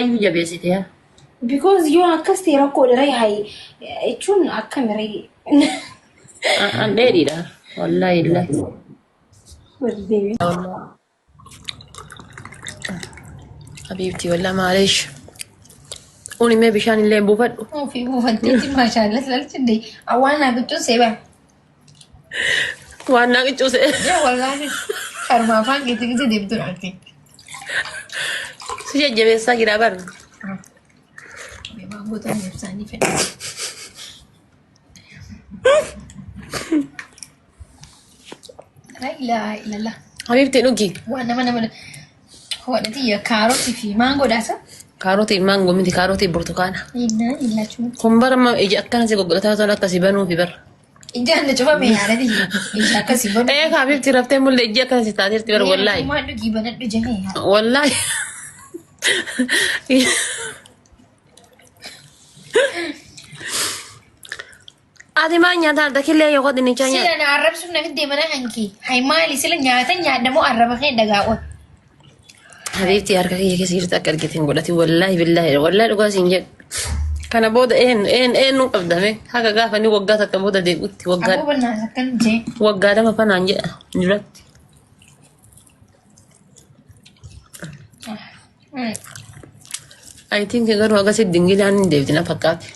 Iyyuu jabeessite yaa. Because yoo akkas ta'e rakkoodha ree hayi jechuun akkami ree. An dheedhiidha. Wallaahi illaahi. Wal deebi. Habiibtii wallaahi maaleesh. Uni mee bishaan illee hin buufadhu. Ofii buufatteetti maashaallah lalchinde awwaan naa qiccuun seeba. Waan naa qiccuuse. Yaa wallaahi karuma afaan keetti gite deemtu dhaarte. Si jajjabeessaa jira bar. Waan gootan ibsaanii fedha. Laa ilaaha illallah. Habiibtii dhugi. Waan nama nama hodhati kaarotii fi maangoodhaa isa. Kaarotii maangoo miti kaarotii burtukaana. Innaa illachuu. Kun bara amma ija akkana si goggodhataa osoo akkasii banuufi bara. Ijaan na cufame yaadati ija akkasii banu. Ee habiibtii raftee mul'e ijji akkana si taateerti bara wallaahi. Maal dhugii banadhu jahee. Wallaahi. Ati maal nyaataa arda killee yoo dinnichaa Sila nyaata. na arrabsuuf na fiddee mana kan kee. Hay maali sila nyaata nyaadha moo arraba kee dhagaa ol. Habiibtii harka kiyya keessa jirtu akka argite hin godhatin wallaahi billaahi wallaahi dhugaa siin jedhu. Kana booda een een eenyu qabdame haga gaafa inni waggaa takka booda deebi'utti waggaa Aboo bannaas akkan jee. waggaa lama fanaan jedha duratti. I think garuu akkasitti dingilaan hin deebiti na fakkaate.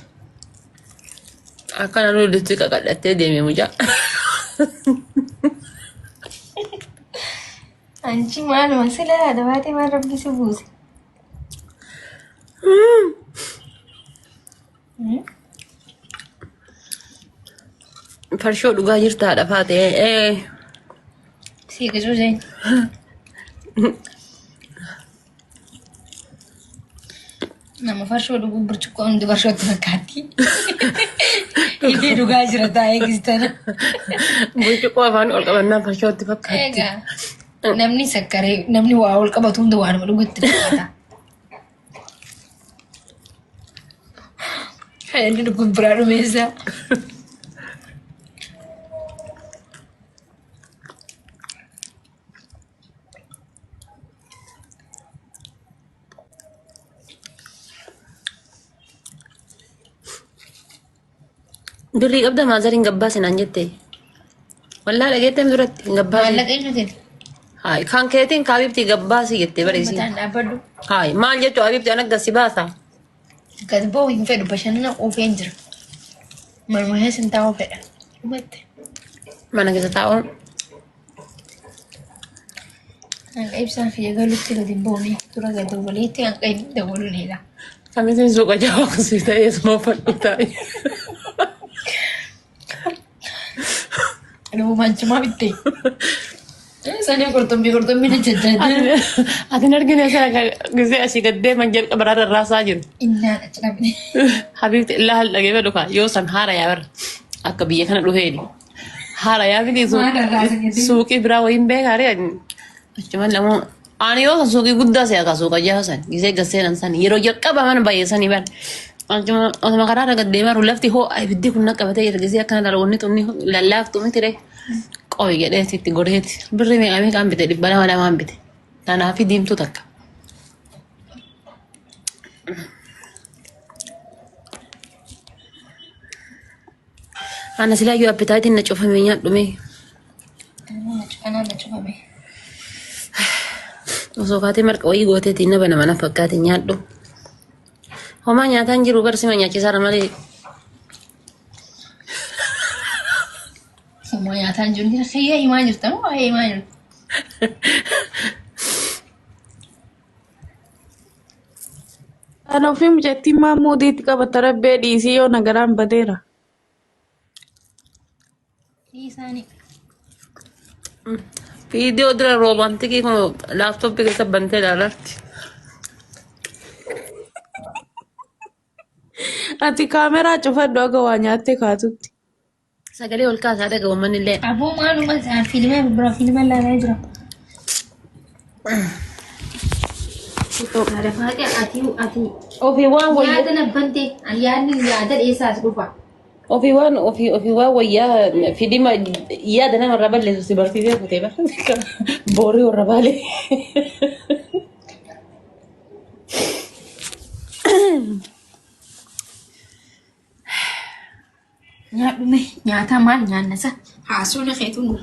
Akkana lollitti qaqadhattee deeme mucaa. Anchi maaluma sila haadha baatee maal rabbi si buuse. Farshoo dhugaa jirta haadha faate. Ee. Si qicuu jeen. Nama farshoo dhuguu burcuqqoo hundi farshootti fakkaatti. Inni dhugaa jira taa'ee gistana. Burcuqqoo afaan ol qabannaan farshootti fakkaatti. Egaa namni sakkaree namni waa ol qabatu hunda waanuma dhugutti fakkaata. Inni dhuguun biraa dhumeessa. Birrii qabda maazariin gabbaase naan jette. Wallaa dhageettem duratti hin gabbaase. Maallaqa eenyuutiin? Hayi kan keetiin kaabibtii gabbaasi jettee bareesi. Mataan dhaabbadhu. Hayi maal jechuu habibti an agga si baasa. Gad ba'u hin fedhu bashannana quufeen jira. Manuma keessa hin taa'uu fedha. Dhumatti. Mana keessa taa'uun Hanga ibsaan kiyya galutti gad hin ba'u dura gad dawwaleetti hanga inni dawwaluun eega. Kamisin suuqa jawaa kusii ta'ee suma uffadhu taa'e. Dhugumaan cimaa bitte. Sanii qurxummii qurxummii na jajjaajaa. Ati hin argine sana gisee asii gad deeman jalqaba rarraasaa jiru. Innaan achi dhabne. Habiibti illaa hal dhagee fedhu kaa yoo san haara yaa bara akka biyya kana dhufeeni. Haara yaa miti Maal rarraasan jettee? suuqii biraa wayiin beekaa ree achuman lamoo ani yoo san suuqii guddaa se'a kaa suuqa jaha san gisee gad seenan san yeroo jalqaba mana baay'ee sanii bara. Achuma osuma karaa irra gad deemaa jiru lafti hoo'a ibiddi kun na qabatee jira gisee akkana laala wanni tunni lallaaftu miti ree. Qoy jedheeti itti goreeti birri meeqa meeqaan bite 200 lamaan bite. Tanaafi diimtuu takka. Ana silaayyuu appitaayitiin na cufame nyaadhu mee. Anaa na cufame. Osoo kaatee marqa wayii gooteetiin na banama na fakkaate nyaadhu. Homaa nyaataan jiru barsima nyaachisaara malee. Homaa nyaataan jiru jira. Kiyya himaa jirta moo waa'ee himaa jirta? Kan ofii mucattiin maa muudiitti qabata rabbee dhiisii yoo nagaraan badeera. Dhiisaanii. Viidiyoo dura roomaantikii kun laaptooppii keessa bantee ilaalarti. Ati kaameraa cufadhu aga waa nyaattee kaatutti. Sagalee ol kaasaa dhaga'u manni illee. Aboo maaluma isaan fiilma bira fiilma ilaalaa jira. Haadha faaqee ati ati Ofii waan wayyaa yaada na bante ani yaadni yaada dhiyeessaas dhufa. ofii waan ofii ofii waan wayyaa fidima yaada namarraa balleessu si barsiisee kutee bara boorii warra baalee. Nyaadhu mee nyaata maal nyaanna isa haasuun keetu nu.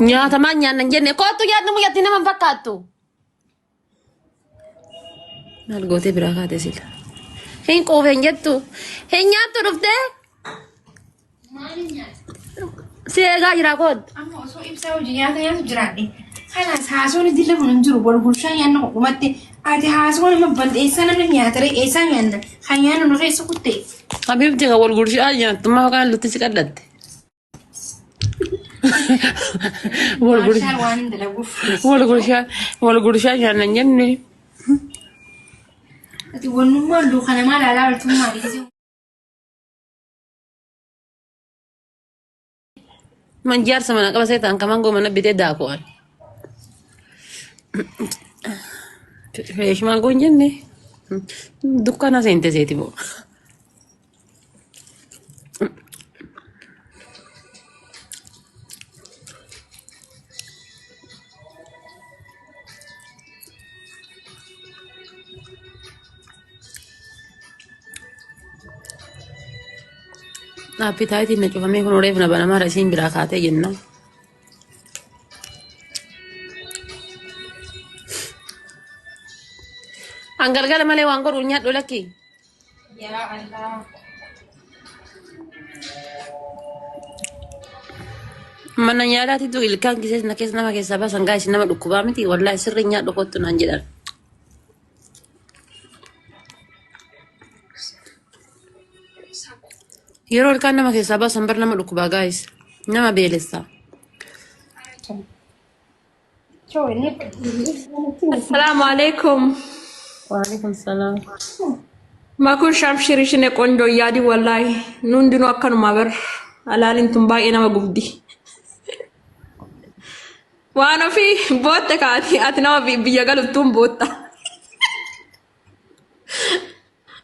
Nyaata maal nyaanna hin jenne kottu nyaadhu mucatti nama hin fakkaattu. Maal gootee biraa kaate sila. Hin quufe hin jettu. Hin nyaattu dhuftee. Si eegaa jira koot. Amma osoo ibsaa hojii nyaata nyaatu jiraadhe. Kanaas haasuun dilla kun hin jiru wal gurshaa nyaanna dhumatti. Ati haasuun amma bal'eessaa namni nyaata ree eessaa nyaanna kan nyaannu nu keessa kutte. Habiibti kan wal gurshaa nyaattu maa kan lutti si qal'atte. Wal gurshaa Maashaan waan hin dalaguuf. wal gurshaa wal gurshaa nyaanna hin jenne. Ati wannummaan duuka namaa laalaa oltummaa dhiisee. Man jaarsa mana qaba seetaan kaman goo mana bitee daaku an. Fresh maangoo hin jenne. Dukkaana seente seeti boo. Appitaayitiin na cufamee kun reef na banamaa isiin biraa kaatee jenna. An galgala malee waan godhu hin nyaadhu lakki. Yaa Allah. Mana nyaataatitu ilkaan kisee na keessa nama keessaa baasan gaa isin nama dhukkubaa miti wallaahi sirri nyaadhu kottu naan jedhan. Yeroo ilkaan nama keessaa baasan bar nama dhukkubaa gaayis nama beelessa. Assalamu alaikum. Waalaikum salaam. Makuun shamshiri shine qoonjoo yaadi wallaahi nu hundinuu akkanuma bar alaalin tun baay'ee nama gubdi. Waan ofii bootte kaati ati nama biyya galuttuun bootta.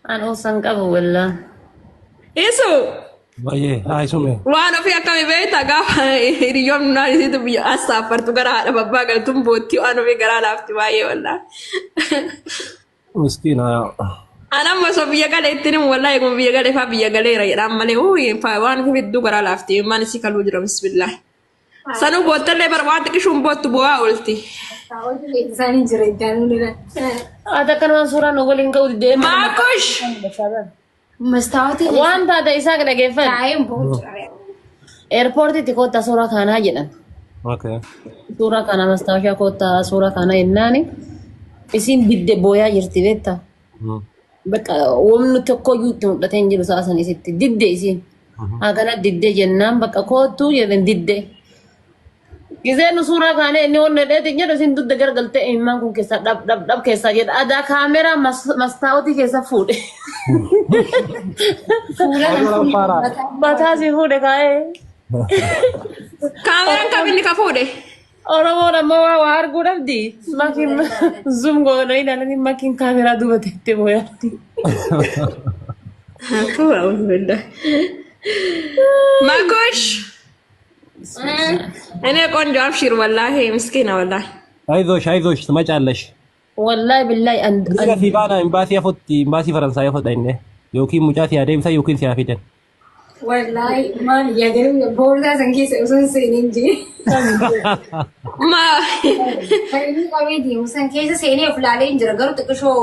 An osan qabu wallaa. Isu Baay'ee haa isume. waan ofii akkami beekta gaafa hiriyyoon naan isiitu biyya as saaffartu gara haadha babbaa galtuun bootti waan ofii garaa laafti baay'ee wallaahi. Miskiina. An amma osoo biyya gale ittiin himu wallaahi eeguma biyya gale faa biyya galeera jedhaan malee uuyi waan ofii hedduu garaa laafti immaan isii kaluu jira bismillah. Sanuu boottallee bar waan xiqqishuun boottu bu'aa oolti. Isaanii jira iddaan lola. Ati akkanumaan suuraa nu waliin ka'u didee. Maakush! Mastaawotii Waan taate isaa dhageeffadhu. taa'een ba'u jira. Eerpoortiitti koottaa suuraa kaanaa jedhan. Okay. Suuraa kana mastaawashaa koottaa suuraa kana jennaani isiin didde booyaa jirti beektaa. Bakka wamni tokkoyyuu itti mul'atee hin jiru sa'a san isitti didde isiin. Hagana didde jennaan bakka koottuu jedhan didde. Gizee nu suuraa kaanee inni wanna dheeti jedhu isiin dudda gargaltee imimmaan kun keessaa dhab dhab dhab keessaa jedha. Adaa kaameraa mastaawotii keessa fuudhe. Fuula Oduu faara. Mataa si fuudhe kaa'ee. Kaameraan kam inni ka fuudhe? Oromoon ammoo waa waa arguu dhabdi. Makiin zoom goonee ilaalanii makiin kaameraa duuba teettee booyaatti. Makush! እኔ ቆንጆ አብሽር ወላሂ ምስኪና ወላሂ አይዞሽ አይዞሽ ትመጫለሽ። Wallahi billahi an Dhiira fi baana imbaasii afotti imbaasii Faransaay afot dhaqne yookiin mucaa si adeemsa yookiin si haa fidan. Wallaahi maal yaadanii boorsaa san keessa osoo hin seeniin jee. ማ Kan inni qabee deemu san keessa seenee of laalee hin jira garuu xiqqishoo.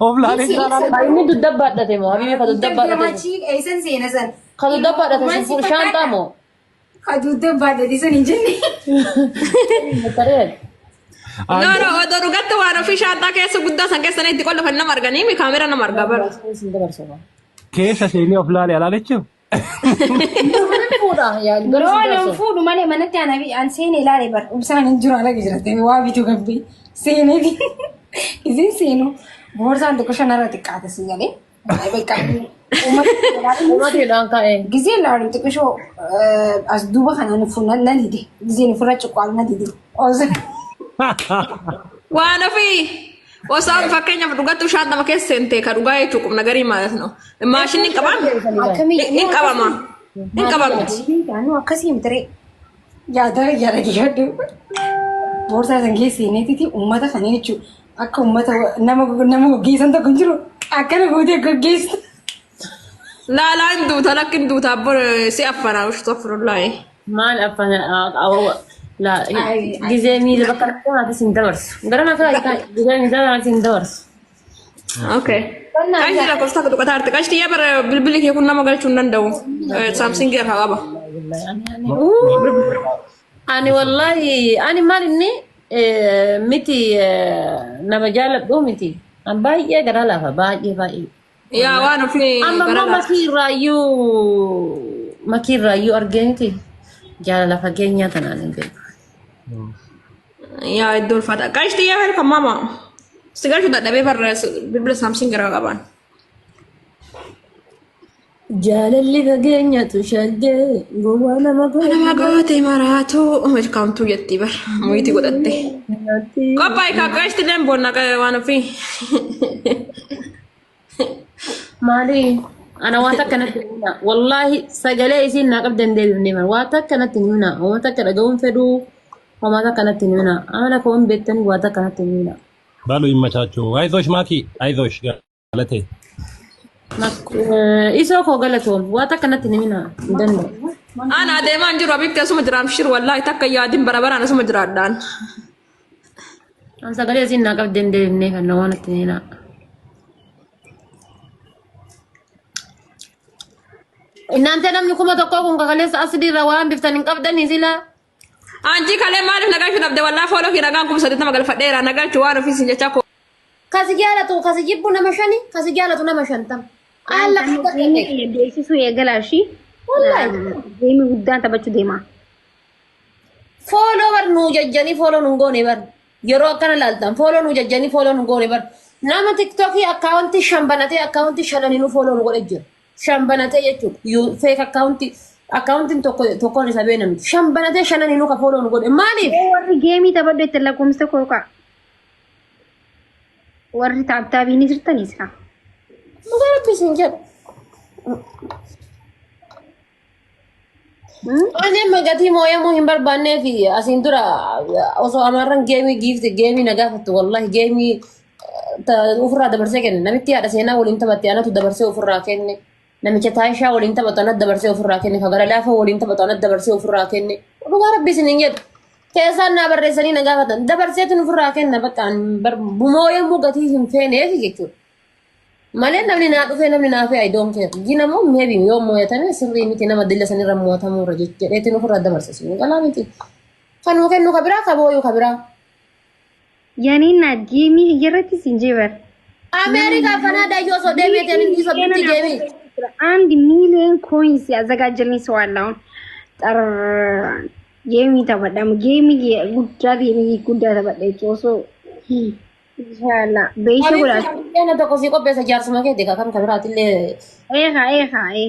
Of laalee jira laala. Inni dudda baadhate moo habibi ka dudda baadhate Gamachii eessan seena san. ka dudda baadhate si fuudh shaanxaa moo Ka dudda baadhate san hin jenne. Taree No no odoo dhugatti waan ofii shaanxaa keessa guddaa san keessa itti qollofan nama arganii mi kaamera nama argaa bara. sin dabarsu. Keessa seenee of laalee alaalechu. Fuudha yaa Loo garuu nan dabarsu. fuudhu malee manatti an seenee ilaale bar ibsaan hin jiru ala jira waa bituu gabbii seenee isin seenu boorsaan tokko shanarra xiqqaate si galee. Uummateedhaan ka'e. Gizee ilaalu xiqqishoo as duuba kanaan fuuna na dide gizeen ofirra cuqqaalu na dide. Waan ofii osoo amma fakkeenyaaf dhugattu shaanxama keessa seente ka dhugaa jechuu qubna garii ማለት ነው. Maashinni hin qabame? Hin qabama. Hin qabamti. Naannoo akkasii miti ree. Yaada yaada yaadu. Boorsaa san keessa seeneetiti uummata kana jechuudha. Akka uummata nama nama gaggeessan tokko hin jiru. Akkana gootee gaggeessa. Laalaa hin duuta lakki hin duuta abboo si affanaa astagfirullahi. Maal affana la gizee miila bakka kanaatis hin dabarsu. Gara na kaa gizee miila kanaatis hin dabarsu. Okay. Qashti lakkoofsa takka tuqataa jirti. Qashti yaa bara bilbilli kee kun nama galchuu hin danda'u. Saamsingii harkaa qaba. Ani wallahi ani maal inni miti nama jaaladhu miti. An baay'ee garaa laafa baay'ee baay'ee. Yaa waan ofii Amma gara immoo laafa. makii irraayyuu argee miti jaalala fageenyaa tanaan hin beeku. Yaa iddoo ulfaata. Qashti yaa welcome mama. Si galchuu dadhabee barra bilbila Samsung irraa qaban. Jaalalli fageenyatu shaggee gowwaa nama Nama goote maraatu welcome to jetti bar muyitii godhatte. Qophaa'e kaa qashti leen boonna waan ofii. Maali? Ana waan takka natti hin himina. Wallaahi sagalee isiin naa qabdan deebifnee mara. Waan takka natti hin himina. Waan takka dhaga'uun fedhuu. Waan takka natti hin himina. Amala koo hin beektanii waan takka natti hin himina. Balu ይመቻችሁ። አይዞሽ ማኪ አይዞሽ ገለቴ Isoo koo galatoom. Waan takka natti hin himina. Hin danda'u. Ana adeemaa hin jiru abibti asuma jira amshir wallaahi takka yaadin bara baraan asuma jiraadhaan. An sagalee isiin naa qabdan deebifnee kan waan natti hin himina. Innaante namni 1000 kun kakaleessa asliirra waan biftan hin qabdanii silaa. Anji kalee maaliif nagalchuu dhabde wallaahi fooloo kee nagaan 80,000 galfadheera nagalchuu waan ofii sin jechaa koo. Kasi jaalatu kasi jibbu nama shani kasi jaalatu nama 50. Alla Geemii kiyya beeksisuu eegalaa ishii. Wallaahi. Geemii guddaan taphachuu deema. Fooloo bar nuu jajjanii fooloo nun goone bar. Yeroo akkana laaltan fooloo nuu jajjanii fooloo nun goone bar. Nama tiktookii akkaawuntii shan banatee akkaawuntii shananiinuu fooloo nu godhe jira. Shan banatee jechuudha. Feek akkaawuntii akkaawuntiin tokko tokkoon isa beena miti. Shan banatee shananiinuu ka fooloo nu godhe. Maaliif? Warri geemii taphadhu itti lakkoomsa koo ka'a. Warri taaptaabii ni jirtanii sira. Dhugaa rabbi isin jedhu. Ani amma gatii mooyamuu hin barbaannee fi asiin dura osoo amaarran geemii giifti geemii na gaafattu wallahi geemii ofirraa dabarsee kenne namitti haadha seenaa waliin taphatte anatu dabarsee ofirraa kenne namicha taayishaa waliin taphatu anatu dabarsee ofirraa kenne ka gara laafoo waliin taphatu anatu dabarsee ofirraa kenne dhugaa rabbi isin hin jedhu keessaan naa barreessanii na gaafatan dabarseetu ofirraa kenna bakka mooyamuu gatii hin feeneef jechuudha. Malee namni naa dhufee namni naa fee I don't care. Gina immoo maybe yoo mooyatame sirrii miti nama dilla sanirra moo'atamuurra jedheetiin ofirraa dabarsa sun qalaa miti. Kanuu kennu ka biraa ka booyuu ka biraa. Yaniin naa geemii irratti sin jeebar. Ameerikaa Kanaadaa yoo osoo deebi'eetiin inni isa bitti geemii. አንድ ሚሊዮን ኮይንስ ያዘጋጀልኝ ሰው አለ። አሁን ጠር ጌሚ ተበዳም ጌሚ ጉዳ ጌሚ ጉዳ ተበዳ ሶ ኢንሻአላ ቤሸ ጉዳ Ameerikaa tokko sii qopheessa jaarsuma keeti ka kam ka biraatillee ኤኻ ኤኻ ኤ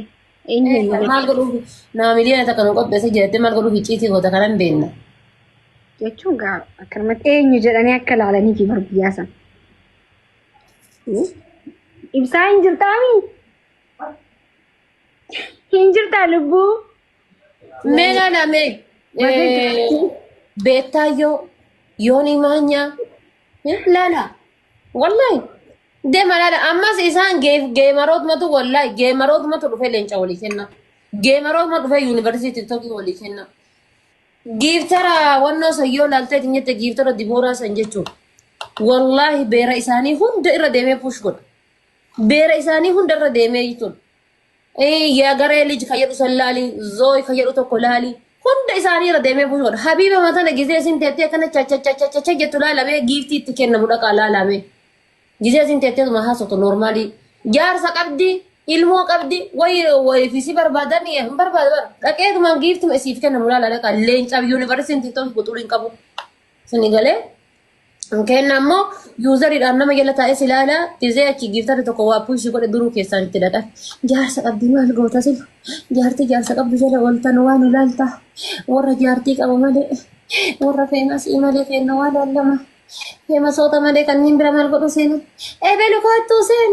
ኤኝ maal godhuuf nama 1 miliyoona nu qopheessa jedhattee maal godhuuf icciitii goota kanan beenna. jechuun gaa akkanumatti eenyu jedhanii akka ilaalanii fi barbiyyaa san. Ibsaa hin jirtaami? Hin jirtaa lubbuu? Mee laala mee Beettaayyoo Yoonii Maanyaa laala wallahi deema laala ammas isaan geemarootmatu wallahi geemarootmatu dhufee leenca walii kenna geemarootma dhufee yuunivarsiitii tokko walii kenna giiftara wannoo san yoo laaltee jette giiftara dibooraa san jechuun wallahi beera isaanii hunda irra deemee push godha beera isaanii hunda irra deemee jechuun yaa garee lij ka jedhu san laali zooy ka jedhu tokko laali hunda isaanii irra deemee push godha habiiba matana gizee isin teettee akkana chachachachacha jettu laalamee giiftii itti kennamu dhaqaa laalamee gizee isin teettee tuma haasoftu normaalii jaarsa qabdi ilmoo qabdi wayi wayi fi si barbaadan hin barbaadu bara dhaqeetumaan giiftima isiif kennamu laala dhaqaa leencaaf yuunivarsiitiin tokko quxurii hin qabu sini galee Kenna ammoo yuuzariidhaan nama jala taa'ee si ilaala gizee achi giiftarri tokko waa pushii godhe duruu keessaan itti dhaqa. Jaarsa qabdi maal goota sila jaartii jaarsa qabdu jala ooltan waan ilaalta warra jaartii qabu malee warra feemasii malee kenna waan laallama. Feemasoota malee kanneen bira maal godhu seenan. Ebelu kottuu seen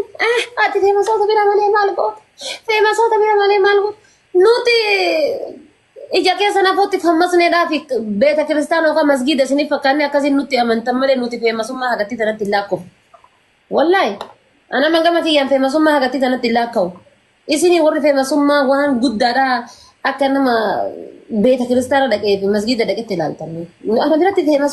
ati feemasoota bira malee maal goota feemasoota bira malee maal goota nuti ija keessa nafotti fammasneedhaa fi beeta kiristaanaa yookaan masgiida isiniif fakkaanne akkasiin nutti amantan malee nuti feemasummaa hagatti tanatti hin lakkoofne. Wallaahi Ana amma gama kiyyaan feemasummaa hagatti tanatti hin laakka'u. Isinii warri feemasummaa waan guddaadha akka nama beeta kiristaana dhaqee fi masgiida dhaqetti ilaaltan. Ana biratti feemasummaa.